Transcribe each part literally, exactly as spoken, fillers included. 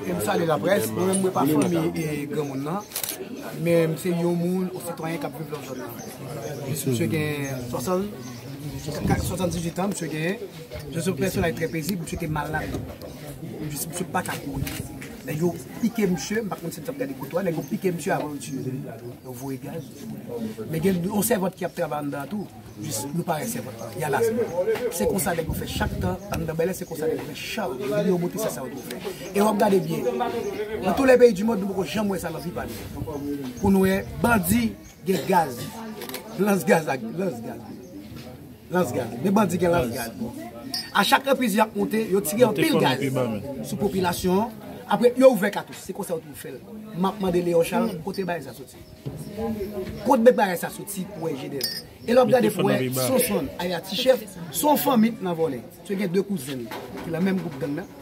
E m salye laprès, mwen menm mwen pa fanmi e granmoun nan, men m se yon moun, yon sitwayen k ap viv nan zòn nan. Misye gen swasant, swasanndizwit an, misye gen, misye se yon pèsonaj trè pezib, misye te malad. Misye pa ka kouri. Nèg yo pike misye, m pa konn si n t ap gade kote a, nèg yo pike misye avan yo tiye l. Yo voye gaz. Men gen yon sèvant ki ap travay anndan an tou. Jis nou pa wè sèvant la. Y a la. Se konsa nèg yo fè chak tan anndan bèlè, se konsa nèg yo fè chak jou yo monte sa sa yo fè. E w ap gade byen. Nan tou lè peyi di mond, nou poko janm wè sa nan vi pa nou. Pou nou wè bandi gen gaz. Lans gaz ak lans gaz. Lans gaz. Men bandi gen lans gaz. A chak repriz y ap monte, yo tire anpil gaz sou popilasyon an. Apre, yo ouvè katouch. Se konsa yo toujou fè l. M ap mande Leon Charles, kote bagay sa soti? Kot bet bagay sa soti pou wè Genève? E lè w ap gade pou wè Sonson, Ayati Chèf, se yon fanmi k nan vòlè. Misye gen de kouzen ki nan menm gwoup gang nan.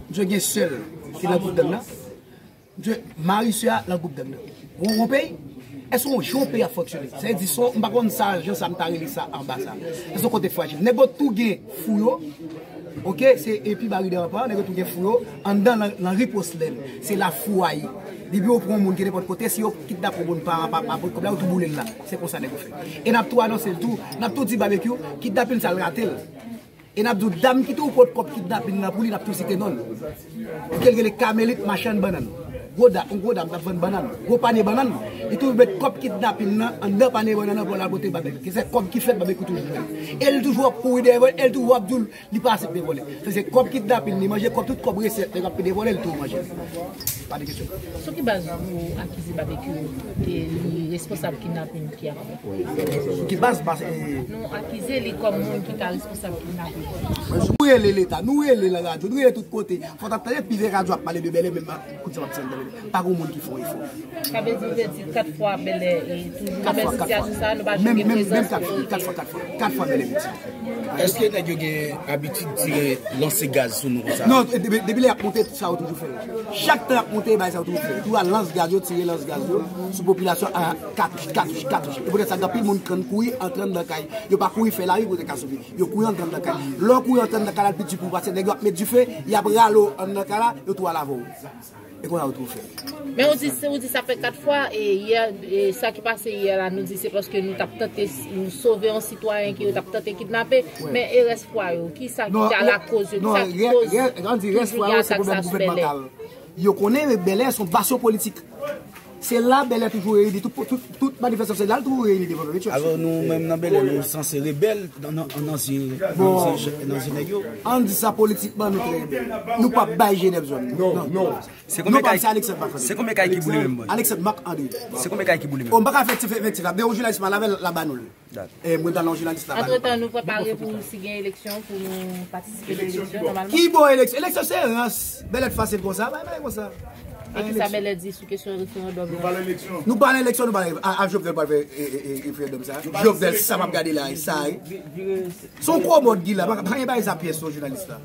Misye gen sè l ki nan gwoup gang nan. Misye mari sè a nan gwoup gang nan. Ou, ou peyi? Èske yon jan yon peyi ap fonksyone? Sa vle di, son, m pa konn sa, jan sa m ta rele sa anba sa. Se yon kote frajil. Nèg yo tou gen fou yo. Oke, se epi Barida an pa, nèg yo tou gen fou yo anndan nan, nan ripos lèn. Se la fou a ye. Depi yo pran yon moun ki nenpòt kote, si yo kidnape yon moun pa, pa, pa, kòb la, yo tou boule l la. Se konsa nèg yo fè. E n ap tou anonse l tou, n ap tou di Babekyou, kidnapin sa l rate l. E n ap di w, dam ki tou pot kòb kidnapin nan pou li, n ap tou site non l. Ke l rele Kamelit machann bannann. Gwo dam, yon gwo dam k ap vann bannann. Gwo panye bannann. Li tou met kòb kidnapin nan anndan panye bannann nan pou l al pote Babekyou. Ke se kòb ki fèt Babekyou toujou jwenn. E l toujou ap kouri dèyè vòlè, e l toujou ap di w li pa aksepte vòlè. Se, se kòb kidnapin li manje, kòb tout kòb resèt nèg ap pede vòlè, li tou manje. Pa de kesyon. Sou ki baz ou akize Babekyou ke li responsab kidnapin ki ap fèt? Sou ki baz? Baz, e, nou akize li kòm moun ki ka responsab kidnapin. Nou rele Leta, nou rele nan radyo, nou rele tout kote. Fò w ta tande plizyè radyo ap pale de bèlè, men kounye a w ap tande bèlè. Pa gen moun ki fè yon efò. Sa vle di, ou te di kat fwa bèlè, e toujou nan menm sitiyasyon sa, nou pa janm gen prezans. Menm, menm kat, kat fwa, kat fwa, kat fwa bèlè piti. Èske nèg yo gen abitid tire, lanse gaz sou nou konsa? Non, depi, depi lè y ap monte, sa yo toujou fè l. Chak tan y ap monte, bagay sa yo toujou fè l. Toujou al lans gaz yo, tire lans gaz yo sou popilasyon an katouch, katouch, katouch. E poutèt sa, gen anpil moun k kouri antre anndan kay. Yo pa kouri fè lari pou yo te ka sove. Yo kouri antre anndan kay. Lè w kouri antre anndan kay la, l pi di pou w, paske nèg yo ap met dife, y ap rale w anndan kay la, yo tou al avè w. E konsa yo tou fè. Men ou di, ou di sa fè kat fwa, e yè, e sa ki pase yè la, nou di se paske nou t ap tante s-, nou sove yon sitwayen ke yo t ap tante kidnape, men e rès fwa yo, ki sa ki te alakoz yo, ki sa ki koz yo toujou gen atak sa sou bèlè? Yo konnen bèlè se yon basyon politik. Se la bèlè toujou reyini, tout, tout, tout manifestasyon, se la l toujou reyini devan Pèpetye. Alò, nou menm nan bèlè, nou sanse rebèl nan, nan, nan zye, nan zye, nan zye nèg yo. Ann di sa politikman, nou trè rebèl. Nou p ap bay Genève zòn. Non, non. Se konbyen kay, se konbyen kay ki boule menm, bòs? Alexandre Marc André. Se konbyen kay ki boule menm? O, m pa ka fè ti fè, fè ti la. Men yon jounalis m al avè l, la ba nou l. Dakò. E mwen t al yon jounalis la ba nou l. Antretan, nou prepare pou si gen eleksyon, pou nou patisipe nan eleksyon, nòmalman. Ki bò eleksyon? Eleksyon se rans. Bèlè t fasil konsa, bay, bay konsa. E kisa Bèlè di sou kesyon referandòm nan? Nou pa nan eleksyon, nou pa nan, a, a Jovenel pral fè, e, e, e, referandòm sa. Jovenel, sa m ap gade la, e sa, e. Se yon kòmòd ki la, pa, pa gen bagay sa pyès non, jounalis la.